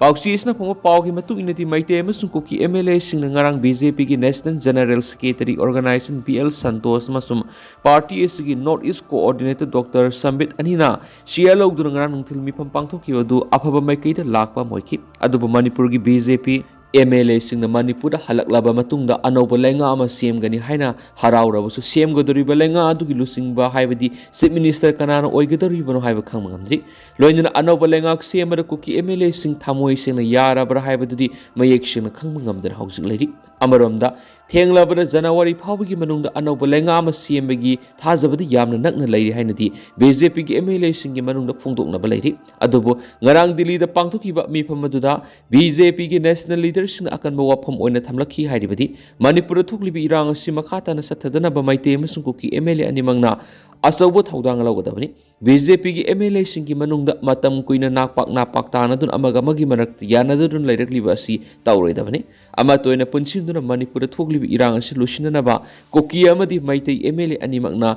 ꯄꯥꯎꯆꯦ ꯑꯁꯤꯅ ꯐꯣꯡꯕ ꯄꯥꯎꯒꯤ ꯃꯇꯨꯡ ꯏꯟꯅꯗꯤ, ꯃꯩꯇꯩ ꯑꯃꯁꯨꯡ ꯀꯨꯀꯤ ꯑꯦꯝ ꯑꯦꯜ ꯑꯦꯁꯤꯡꯅ ꯉꯔꯥꯡ ꯕꯤ ꯖꯦ ꯄꯤꯒꯤ national general secretary organisation B L Santosh ꯑꯃꯁꯨꯡ ꯄꯥꯔꯇꯤ ꯑꯁꯤꯒꯤ north east coordinator doctor Sambit ꯑꯅꯤꯅ ꯆꯤꯌꯔ ꯂꯧꯗꯨꯅ ꯉꯔꯥꯡ ꯅꯨꯡꯊꯤꯜ ꯃꯤꯐꯝ ꯄꯥꯡꯊꯣꯛꯈꯤꯕ ꯑꯗꯨ ꯑꯐꯕ ꯃꯥꯏꯀꯩꯗ ꯂꯥꯛꯄ ꯑꯃ ꯑꯣꯏꯈꯤ꯫ ꯑꯗꯨꯕꯨ ꯃꯅꯤꯄꯨꯔꯒꯤ B J P M L ꯑꯦꯁꯤꯡꯅ ꯃꯅꯤꯄꯨꯔꯗ ꯍꯜꯂꯛꯂꯕ ꯃꯇꯨꯡꯗ ꯑꯅꯧꯕ ꯂꯩꯉꯥꯛ ꯑꯃ ꯁꯦꯝꯒꯅꯤ ꯍꯥꯏꯅ ꯍꯔꯥꯎꯔꯕꯁꯨ, ꯁꯦꯝꯒꯗꯧꯔꯤꯕ ꯂꯩꯉꯥꯛ ꯑꯗꯨꯒꯤ ꯂꯨꯆꯤꯡꯕ, ꯍꯥꯏꯕꯗꯤ ꯆꯤꯐ ꯃꯤꯅꯤꯁꯇꯔ ꯀꯅꯥꯅ ꯑꯣꯏꯒꯗꯧꯔꯤꯕꯅꯣ ꯍꯥꯏꯕ ꯈꯪꯕ ꯉꯝꯗ꯭ꯔꯤ꯫ ꯂꯣꯏꯅꯅ ꯑꯅꯧꯕ ꯂꯩꯉꯥꯛ ꯁꯦꯝꯕꯗ ꯀꯨꯀꯤ ꯑꯦꯝ ꯑꯦꯜ ꯑꯦꯁꯤꯡ ꯊꯃꯣꯏ ꯁꯦꯡꯅ ꯌꯥꯔꯕ꯭ꯔꯥ ꯍꯥꯏꯕꯗꯨꯗꯤ ꯃꯌꯦꯛ ꯁꯦꯡꯅ ꯈꯪꯕ ꯉꯝꯗꯅ ꯍꯧꯖꯤꯛ ꯂꯩꯔꯤ꯫ ꯑꯃꯔꯣꯝꯗ, ꯊꯦꯡꯂꯕꯗ ꯖꯅꯋꯥꯔꯤ ꯐꯥꯎꯕꯒꯤ ꯃꯅꯨꯡꯗ ꯑꯅꯧꯕ ꯂꯩꯉꯥꯛ ꯑꯃ ꯁꯦꯝꯕꯒꯤ ꯊꯥꯖꯕꯗꯤ ꯌꯥꯝꯅ ꯅꯛꯅ ꯂꯩꯔꯤ ꯍꯥꯏꯅꯗꯤ ꯕꯤ ꯖꯦ ꯄꯤꯒꯤ ꯑꯦꯝ ꯑꯦꯜ ꯑꯦꯁꯤꯡꯒꯤ ꯃꯅꯨꯡꯗ ꯐꯣꯡꯗꯣꯛꯅꯕ ꯂꯩꯔꯤ꯫ ꯑꯗꯨꯕꯨ ꯉꯔꯥꯡ ꯗꯤꯜꯂꯤꯗ ꯄꯥꯡꯊꯣꯛꯈꯤꯕ ꯃꯤꯐꯝ ꯑꯗꯨꯗ ꯕꯤ ꯖꯦ ꯄꯤꯒꯤ ꯅꯦꯁꯅꯦꯜ ꯂꯤꯗꯔꯁꯤꯡꯅ ꯑꯀꯟꯕ ꯋꯥꯐꯝ ꯑꯣꯏꯅ ꯊꯝꯂꯛꯈꯤ ꯍꯥꯏꯔꯤꯕꯗꯤ, ꯃꯅꯤꯄꯨꯔꯗ ꯊꯣꯛꯂꯤꯕ ꯏꯔꯥꯡ ꯑꯁꯤ ꯃꯈꯥ ꯇꯥꯅ ꯆꯠꯊꯗꯅꯕ ꯃꯩꯇꯩ ꯑꯃꯁꯨꯡ ꯀꯨꯀꯤ ꯑꯦꯝ ꯑꯦꯜ ꯑꯦ ꯑꯅꯤꯃꯛꯅ ꯑꯆꯧꯕ ꯊꯧꯗꯥꯡ ꯂꯧꯒꯗꯕꯅꯤ꯫ ꯕꯤ ꯖꯦ ꯄꯤꯒꯤ ꯑꯦꯝ ꯑꯦꯜ ꯑꯦꯁꯤꯡꯒꯤ ꯃꯅꯨꯡꯗ ꯃꯇꯝ ꯀꯨꯏꯅ ꯅꯥꯛꯄꯥꯛ ꯅꯥꯄꯥꯛ ꯇꯥꯅꯗꯨꯅ ꯑꯃꯒ ꯑꯃꯒꯤ ꯃꯔꯛꯇ ꯌꯥꯅꯗꯨꯅ ꯂꯩꯔꯛꯂꯤꯕ ꯑꯁꯤ ꯇꯧꯔꯣꯏꯗꯕꯅꯤ꯫ ꯑꯃꯠꯇ ꯑꯣꯏꯅ ꯄꯨꯟꯁꯤꯟꯗꯨꯅ ꯃꯅꯤꯄꯨꯔꯗ ꯊꯣꯛꯂꯤꯕ ꯏꯔꯥꯡ ꯑꯁꯤ ꯂꯣꯏꯁꯤꯟꯅꯅꯕ ꯀꯨꯀꯤ ꯑꯃꯗꯤ ꯃꯩꯇꯩ ꯑꯦꯝ ꯑꯦꯜ ꯑꯦ ꯑꯅꯤꯃꯛꯅ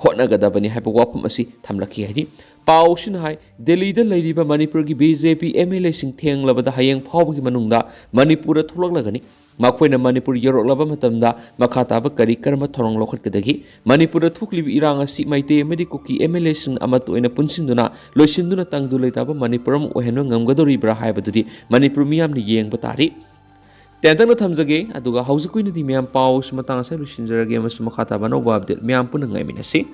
ꯍꯣꯠꯅꯒꯗꯕꯅꯤ ꯍꯥꯏꯕ ꯋꯥꯐꯝ ꯑꯁꯤ ꯊꯝꯂꯛꯈꯤ ꯍꯥꯏꯔꯤ꯫ ꯄꯥꯎ ꯑꯁꯤꯅ ꯍꯥꯏ, ꯗꯦꯜꯂꯤꯗ ꯂꯩꯔꯤꯕ ꯃꯅꯤꯄꯨꯔꯒꯤ B J P M L ꯑꯦꯁꯤꯡ ꯊꯦꯡꯂꯕꯗ ꯍꯌꯦꯡ ꯐꯥꯎꯕꯒꯤ ꯃꯅꯨꯡꯗ ꯃꯅꯤꯄꯨꯔꯗ ꯊꯣꯛꯂꯛꯂꯒꯅꯤ꯫ ꯃꯈꯣꯏꯅ ꯃꯅꯤꯄꯨꯔ ꯌꯧꯔꯛꯂꯕ ꯃꯇꯝꯗ ꯃꯈꯥ ꯇꯥꯕ ꯀꯔꯤ ꯀꯔꯝꯕ ꯊꯧꯔꯥꯡ ꯂꯧꯈꯠꯀꯗꯒꯦ? ꯃꯅꯤꯄꯨꯔꯗ ꯊꯣꯛꯂꯤꯕ ꯏꯔꯥꯡ ꯑꯁꯤ ꯃꯩꯇꯩ ꯑꯃꯗꯤ ꯀꯨꯀꯤ ꯑꯦꯝ ꯑꯦꯜ ꯑꯦꯁꯤꯡ ꯑꯃꯠꯇ ꯑꯣꯏꯅ ꯄꯨꯟꯁꯤꯟꯗꯨꯅ ꯂꯣꯏꯁꯤꯟꯗꯨꯅ ꯇꯪꯗꯨ ꯂꯩꯇꯥꯕ ꯃꯅꯤꯄꯨꯔ ꯑꯃ ꯑꯣꯏꯍꯟꯕ ꯉꯝꯒꯗꯧꯔꯤꯕ꯭ꯔꯥ ꯍꯥꯏꯕꯗꯨꯗꯤ ꯃꯅꯤꯄꯨꯔ ꯃꯤꯌꯥꯝꯅ ꯌꯦꯡꯕ ꯇꯥꯔꯤ꯫ ꯇꯦꯟꯇꯛꯅ ꯊꯝꯖꯒꯦ, ꯑꯗꯨꯒ ꯍꯧꯖꯤꯛꯀꯤ ꯑꯣꯏꯅꯗꯤ ꯃꯌꯥꯝ ꯄꯥꯎ ꯑꯁꯤ ꯃꯇꯥꯡ ꯑꯁꯤꯗ ꯂꯣꯏꯁꯤꯟꯖꯔꯒꯦ ꯑꯃꯁꯨꯡ ꯃꯈꯥ ꯇꯥꯕ ꯑꯅꯧꯕ ꯑꯞꯗꯦꯠ ꯃꯌꯥꯝ ꯄꯨꯟꯅ ꯉꯥꯏꯃꯤꯟꯅꯁꯤ꯫